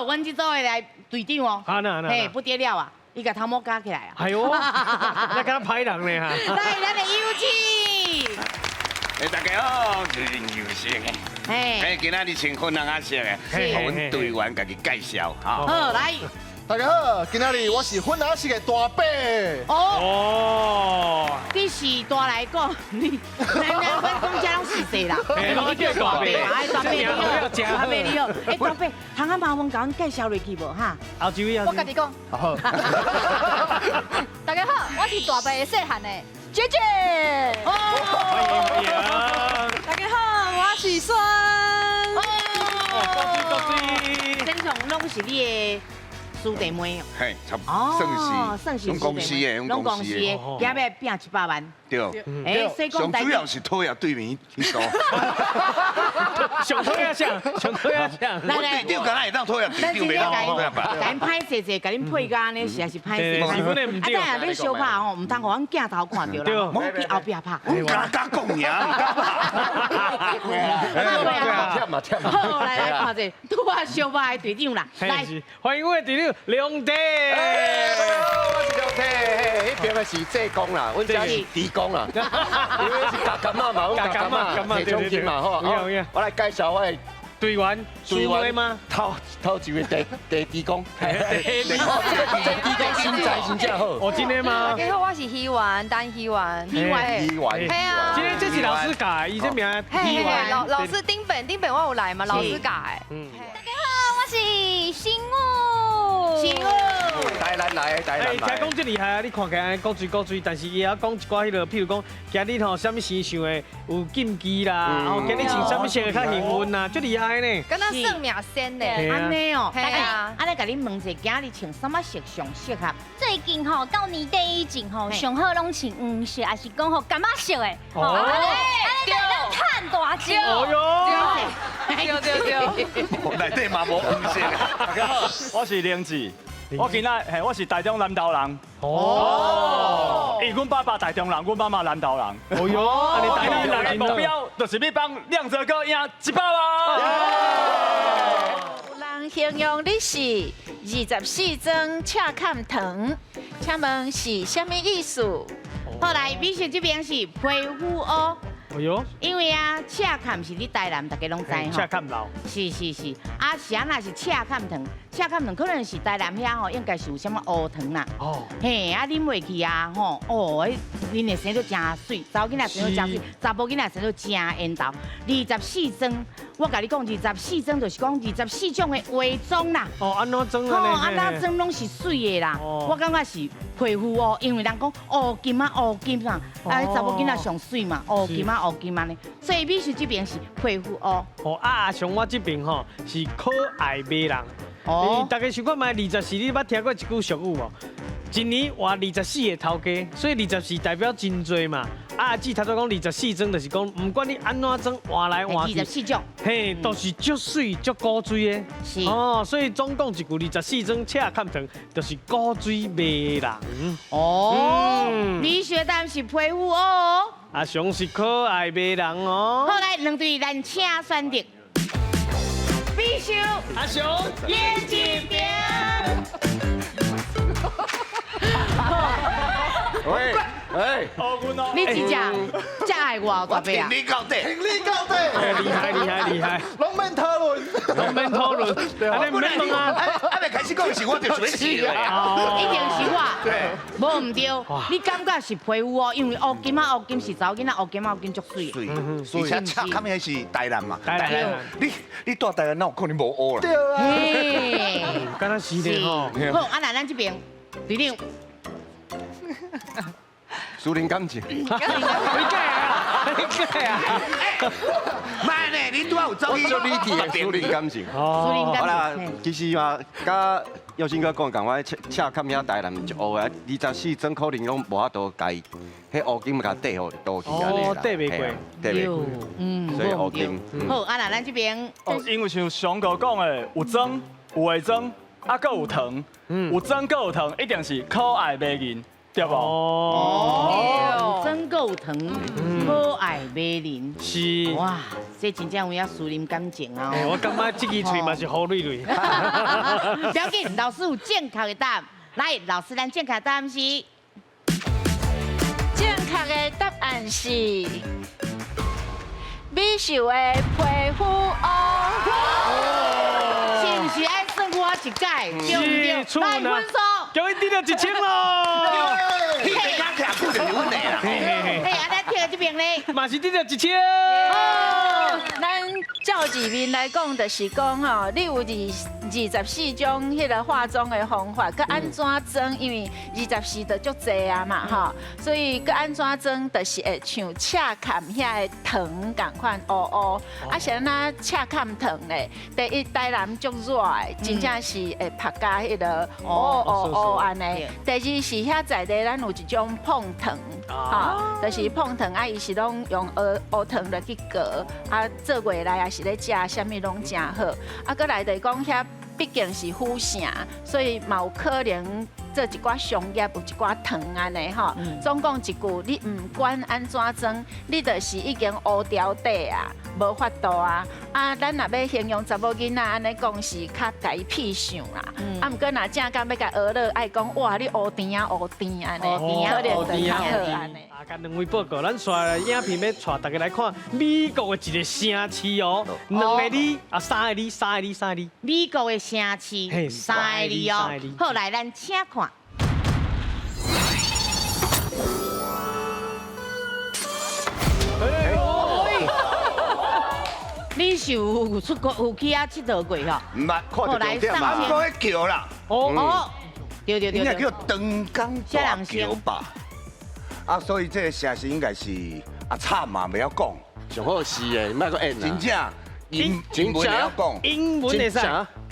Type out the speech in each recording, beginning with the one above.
阮這組的來隊長哦，嘿，不得了啊！伊共頭毛夾起來啊！哎喲，那敢若歹人呢哈！來，咱的有請。哎，大家好，我是林有成的。哎，今仔日穿粉紅仔色的，予阮隊員家己介紹哈。好，來。大家好，今仔日我是粉紅色的大伯。哦，你是大來講，你咱咱阮講這攏是勢啦。你叫大伯，哎，大伯你好，大伯你好。哎，大伯，通啊麻煩共阮介紹落去無哈？後一位，我家己講。好。大家好，我是大伯的細漢的姐姐。哦，歡迎歡迎。大家好，我是孫。哦，恭喜恭喜。正常攏是你的師弟妹哦，嘿，差算是，算是攏公司的，攏公司的，今欲拼100萬。對，哎，所以講，上主要是討厭對面彼組。上討厭啥？上討厭啥？我隊長敢若會當討厭隊長，袂當討厭吧？共𪜶歹勢勢，共恁配甲按呢，實在是歹勢。啊，等下欲相拍吼，毋通予阮鏡頭看著啦，莫去後壁拍。阮敢敢講爾，毋敢拍。拍過啊！忝啊忝啊！好，來來看者，拄仔相拍的隊長啦，來，歡迎阮的隊長梁弟。我是梁弟，彼邊的是濟公啦，阮遮是豬公啦，因為是夾柑仔嘛，阮夾柑仔，提獎金嘛，吼。我來介紹我的隊員，隊員嗎？頭頭一位第第豬公，這個豬公身材真正好。哦，真的嗎？大家好，我是希媛，陳希媛。希媛，希媛。係啊。今天這是老師教的，伊這名希媛。老老師頂本頂本我有來嘛，老師教的。嗯。大家好，我是新武。新武。台南來的，台南來。聽講這厲害啊！你看起來古錐古錐，但是伊會曉講一寡彼個，譬如講今日吼啥物生肖的有禁忌啦，哦，今日穿啥物色的較幸運啊，足厲害呢。敢若算命仙呢。按呢哦，係啊。按呢共你問者，今日穿啥物色上適合？最近吼到年底以前吼，上好攏穿黃色，抑是講吼柑仔色的。哦。按呢就會當趁大錢。哦喲。對對對。內底嘛無黃色。大家好，我是林志。我今仔嘿，我是台中南投人。哦，因為阮爸爸台中人，阮媽媽南投人。哦喲，你台南人的目標就是欲幫亮哲哥贏100萬。有人形容你是24妝赤崁糖，請問是啥物意思？好來，美食這邊是皮膚烏。哎喲，因為啊，赤崁是佇台南，大家攏知吼。赤崁樓。是是是，啊是按怎是赤崁糖？赤崁糖可能是台南遐吼，應該是有啥物烏糖啦。哦。嘿，啊啉落去啊吼，哦，彼恁會生做誠媠，查某囡仔生做誠媠，查埔囡仔生做誠緣投。24妝，我共你講，24妝就是講24種的化妝啦。哦，按怎妝吼，按怎妝攏是媠的啦。我感覺是皮膚烏，因為人講烏金啊烏金啊，啊查某囡仔上媠嘛，烏金啊烏金按呢，所以美食這邊是皮膚烏。哦啊，像我這邊吼是可愛迷人。哦，大家想看覓24，你捌聽過一句俗語無？一年換24個頭家，所以24代表真濟嘛。啊，阿姊頭拄講24妝，就是講毋管你按怎妝換來換去，24種，嘿，都是足媠足古錐的。是。哦，所以總共一句24妝赤崁糖，就是古錐迷人。哦，你學的是皮膚烏。阿雄是可愛迷人哦。好，來兩隊，咱請選擇。必修阿雄，眼鏡邊。喂，哎，你真正遮愛我大伯啊！挺你到底，挺你到底，厲害厲害厲害！攏免討論，攏免討論，按呢毋免問啊！還未開始講時，我就想死啦。一定是我，對，無毋對。你感覺是皮膚烏，因為烏金仔烏金是查某囡仔烏金仔烏金足媠。媠，而且赤崁彼是台南嘛，台南。你蹛台南哪有可能無烏啦？對啊。嘿，敢若是咧吼。好，啊那咱這邊隊長。私人感情。你假啊！你假啊！莫呢，你拄仔有走去。我做你的私人感情。哦。好啦，其實嘛，佮耀新哥講仝款，赤赤崁遐台南一烏的，24妝可能攏無法度共伊，彼烏金共綴予倒去按呢啦。綴袂過，綴袂過。所以烏金。好，啊那咱這邊。哦，因為像上哥講的，有妝有化妝，啊，閣有糖，有妝閣有糖，一定是可愛迷人。對無？哦，真夠糖，可愛迷人。是。哇，這真正有影私人感情啊！我感覺這支喙嘛是好蕊蕊。不要緊，老師有正確的答案。來，老師，咱正確答案是？正確的答案是美秀的皮膚烏。是毋是愛算我一屆？對毋對？來分數，恭喜得到1000咯！彼個卡徛久就是阮的啦。嘿，啊，咱聽這邊咧，嘛是得到1000。咱照字面來講，就是講吼，你有24種彼个化妝的方法，閣按怎妝？因為24就足濟啊嘛，吼，所以閣按怎妝，就是會像赤崁遐个糖仝款烏烏。啊，是按怎赤崁糖咧？第一，台南足熱的，真正是會曝甲彼个烏烏烏按呢。第二是遐在地，咱有一種椪糖，吼，就是椪糖啊，伊是攏用烏烏糖來去熬，啊，做月來也是咧食，啥物攏誠好。啊，閣來就是講遐。畢竟是府城，所以嘛有可能做一寡商業，有一寡糖按呢吼。總共一句，你毋管按怎妝，你就是已經烏條底啊，無法度啊。啊，咱若欲形容查某囡仔按呢講是較共伊痞想啦。啊，毋過若正講欲共學樂，愛講哇，你烏甜仔烏甜按呢，可能就較好按呢。啊，共兩位報告，咱紲來影片欲帶大家來看美國的一個城市哦，兩個字啊，三個字，三個字，三個字。美國的城市，三個字哦。好，來，咱請看。你是有出國有去遐𨑨迌過吼？毋捌，看著重點嘛。毋過彼橋啦。哦，對對對。應該叫長江大橋吧？啊，所以這個城市應該是啊，慘嘛，袂曉講。上好是的，莫閣演真正，英文會曉講。英文會使。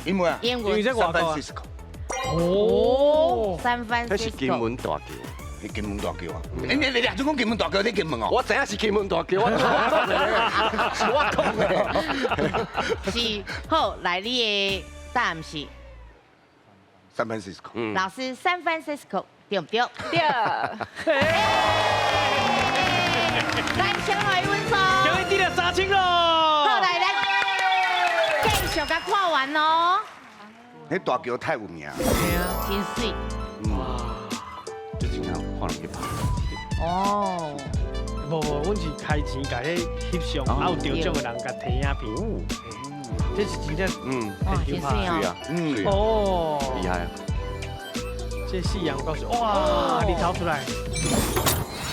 英文啊。英文。三藩市。哦。三藩市。彼是金門大橋。是金門大橋啊！你你你俩總講金門大橋，你金門哦？我知影是金門大橋，我講的，是我講的。是，好，來你的答案是三藩市。老師，三藩市對毋對？對。來，先來分數。恭喜得了3000咯！好，來來，繼續共看完哦。彼大橋太有名。對啊，真媠。哇，這真正看人去拍。哦。無無，阮是開錢共彼翕相，啊有得獎的人共提影片。這是真正，真媠哦。哦。厲害啊！這夕陽夠媠，哇！你逃出來。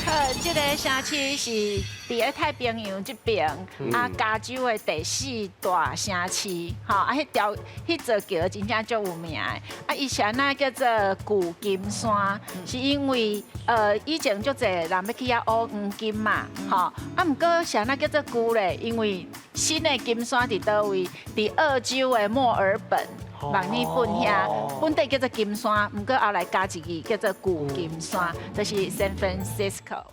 好，這个城市是佇咧太平洋這邊，啊，加州的第四大城市，吼，啊，彼條彼座橋真正足有名的，啊，伊是按怎叫做舊金山，是因為以前足濟人欲去遐挖黃金嘛，吼，啊，毋過是按怎叫做舊咧？因為新的金山佇佗位？佇澳洲的墨爾本。墨爾本遐，本底叫做金山，毋過後來加一字叫做舊金山，就是 San Francisco。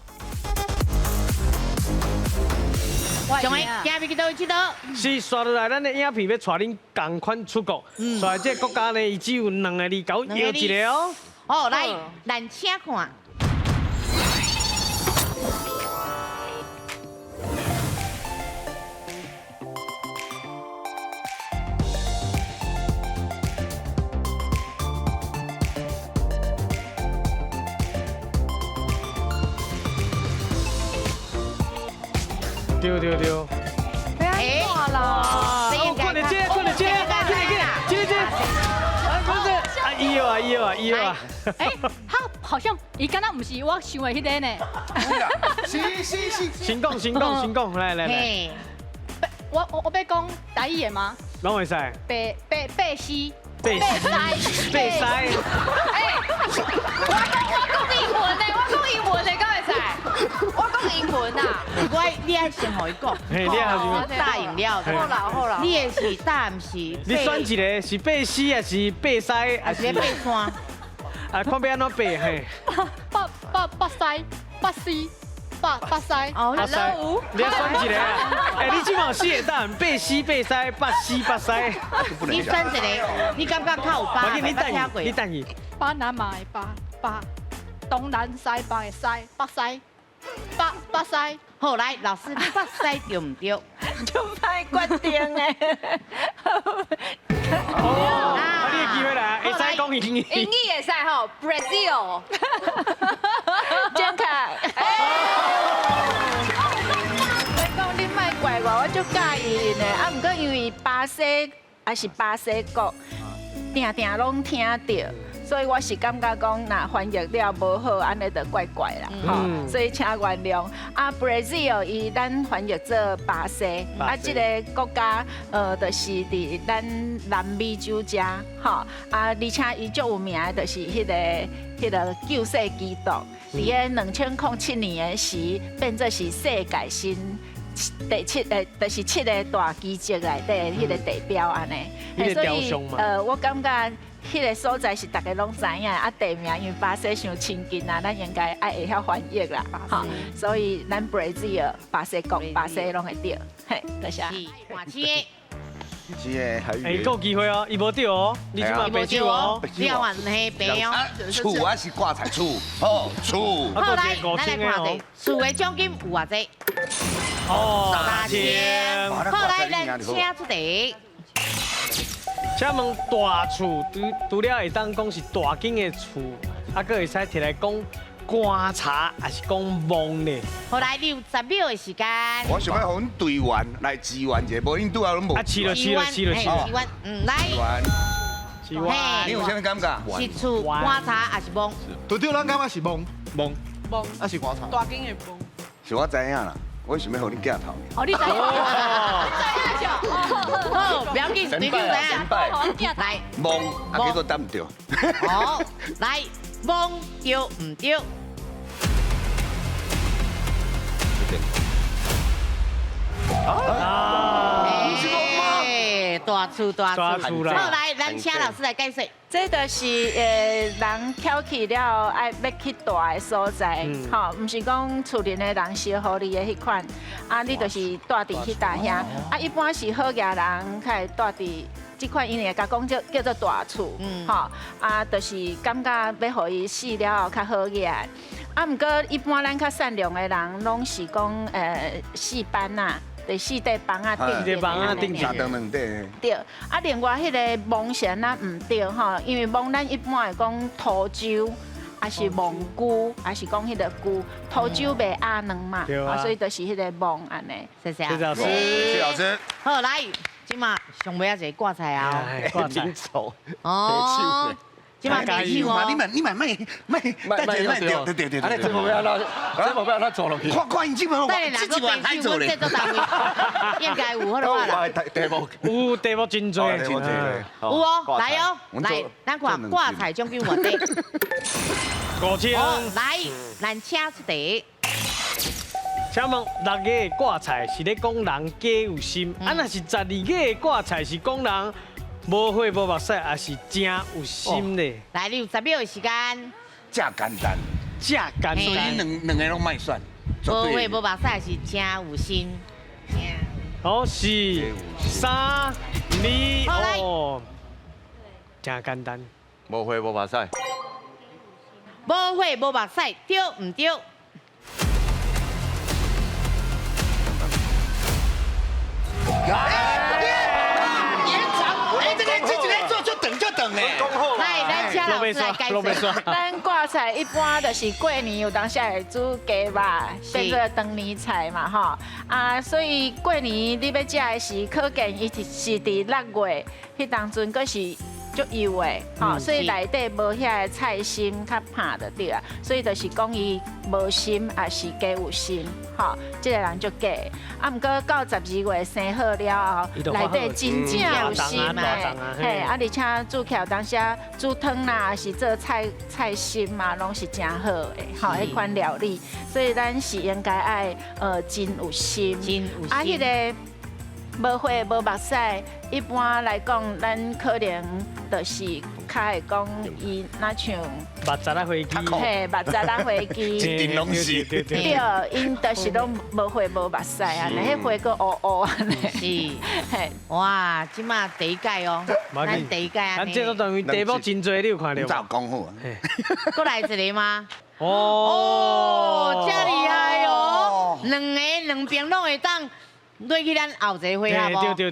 上个今日去佗位𨑨迌？是，紲落來，咱的影片欲帶恁仝款出國。紲來這個國家呢，伊只有兩个字，共我搖一个哦。好，來，咱請看。對對對。哎，哇！快點接，快點接，快點接，接接。啊，不是，啊，伊啊，伊啊，伊啊。哎，他好像伊敢若毋是我想的彼个呢。是是是。先講先講先講，來來來。我欲講台語的嗎？攏會使。白白白絲。白絲。白絲。哎，我講英文的，我講英文的，敢會使？我講英文啊。我你愛先予伊講。嘿，你愛大飲料。好啦好啦。你的是答毋是？你選一个是白絲還是白絲？還是白山？啊，看欲按怎白嘿。白白白西白絲。白白西，哦， Hello，你愛選一个啊？欸，你這嘛有四个答案，白絲白西白絲白西。你選一个，你感覺較有巴？你等伊，你等伊。巴拿馬的巴巴。东南西北的西，北西，北北西。好，來，老師，北西對毋對？就歹決定的。哦，啊，你的機會來，會使講英語。英語會使吼，Brazil。正確。我講你莫怪我，我足佮意𪜶的。啊，毋過因為巴西也是巴西國，定定攏聽著。所以我是感覺講，若翻譯了無好，按呢就怪怪啦，吼。所以請原諒。啊，Brazil 伊咱翻譯做巴西，啊，這个國家，就是佇咱南美洲遮，吼。啊，而且伊足有名的，就是彼个救世基督，佇个2007年的時，變做是世界新第七個，就是七个大奇蹟內底彼个地標按呢。所以，我感覺。彼个所在是逐家攏知影，啊地名因為巴西傷親近啊，咱應該愛會曉翻譯啦，吼，所以咱 Brazil 巴西國巴西攏會對，嘿，多謝。是的，欸，閣有機會哦，伊無對哦，你這馬白手哦，你要還黑白哦。厝啊是掛菜厝，好厝。好來，咱來看者，厝的獎金有偌濟？哦，3000。好來，咱請出題。請問大厝除了會當講是大間的厝，啊，閣會使提來講棺材，還是講墓呢？好來，你有10秒的時間。我想欲予阮隊員來支援一下，無𪜶拄仔攏無。啊，是咯，是咯，是咯，支援，嗯，來。支援。你有啥物感覺？是厝棺材還是墓？隊長，咱感覺是墓。墓。墓。還是棺材？大間的墓。是我知影啦。我想欲予恁鏡頭。哦，你知影？你知影就好，不要緊，隊長知影。來，墓，啊，結果答毋對。好，來，墓對毋對？啊，毋是墓嗎？大厝大厝。好，來，咱請老師來解釋。這就是人翹起了愛欲去蹛的所在，吼，毋是講厝裡的人燒予你的彼款，啊，你就是蹛佇彼搭遐，啊，一般是好額人較會蹛佇這款，𪜶會共講叫叫做大厝，吼，啊，就是感覺欲予伊死了後較好額。啊，毋過一般咱較善良的人，攏是講四班仔。第四塊房仔頂頂三層兩塊。對，啊，另外彼个墓是按怎毋對吼？因為墓咱一般會講土州，還是墓龜，還是講彼个龜，土州袂壓卵嘛，啊，所以就是彼个墓按呢。謝謝謝老師，謝老師。好，來，這馬上尾仔一个掛菜啊，掛菜。哦。這馬白手哦。你們你們莫莫，莫對對對對。啊，這無欲按怎，這無欲按怎做落去。看看𪜶這馬，這一碗歹做咧。應該有好啦。題目有題目真濟，有哦，來哦，來，咱看掛菜獎金偌濟。5000。來，咱請出題。請問6月的掛菜是咧講人假有心，啊，若是12月的掛菜是講人無血無目屎，還是真有心咧？來，你有10秒的時間。這簡單，這簡單，所以兩個攏莫選。無血無目屎是真有心。好，4、3、2，哦，真簡單。無血無目屎。無血無目屎，對毋對？来，咱请老师来解释。咱挂菜一般就是过年有当时會煮雞肉，變做長年菜嘛吼。啊，所以過年你欲食的時，可見伊是佇6月彼當陣，閣是足幼的，吼，所以內底無遐个菜心較拍就對啊。所以就是講伊無心，也是假有心，吼，這个人足假。啊，毋過到12月生好了後，內底真正有心的，嘿，啊，而且煮起來當時煮湯啦，是做菜菜心嘛，攏是誠好的，吼，彼款料理。所以咱是應該愛真有心，真有心。啊，彼个無血無目屎，一般來講，咱可能就是較會講伊若像目睮仔飛機，嘿，目睮仔飛機，一定攏是。對，𪜶就是攏無血無目屎按呢，彼血閣烏烏按呢。是，嘿，哇，這馬第一屆哦，咱第一屆咱這個單位題目真濟，你有看著無？早講好。閣來一个嗎？哦，遮厲害哦，兩个兩邊攏會當落去咱後一个回合。對對對。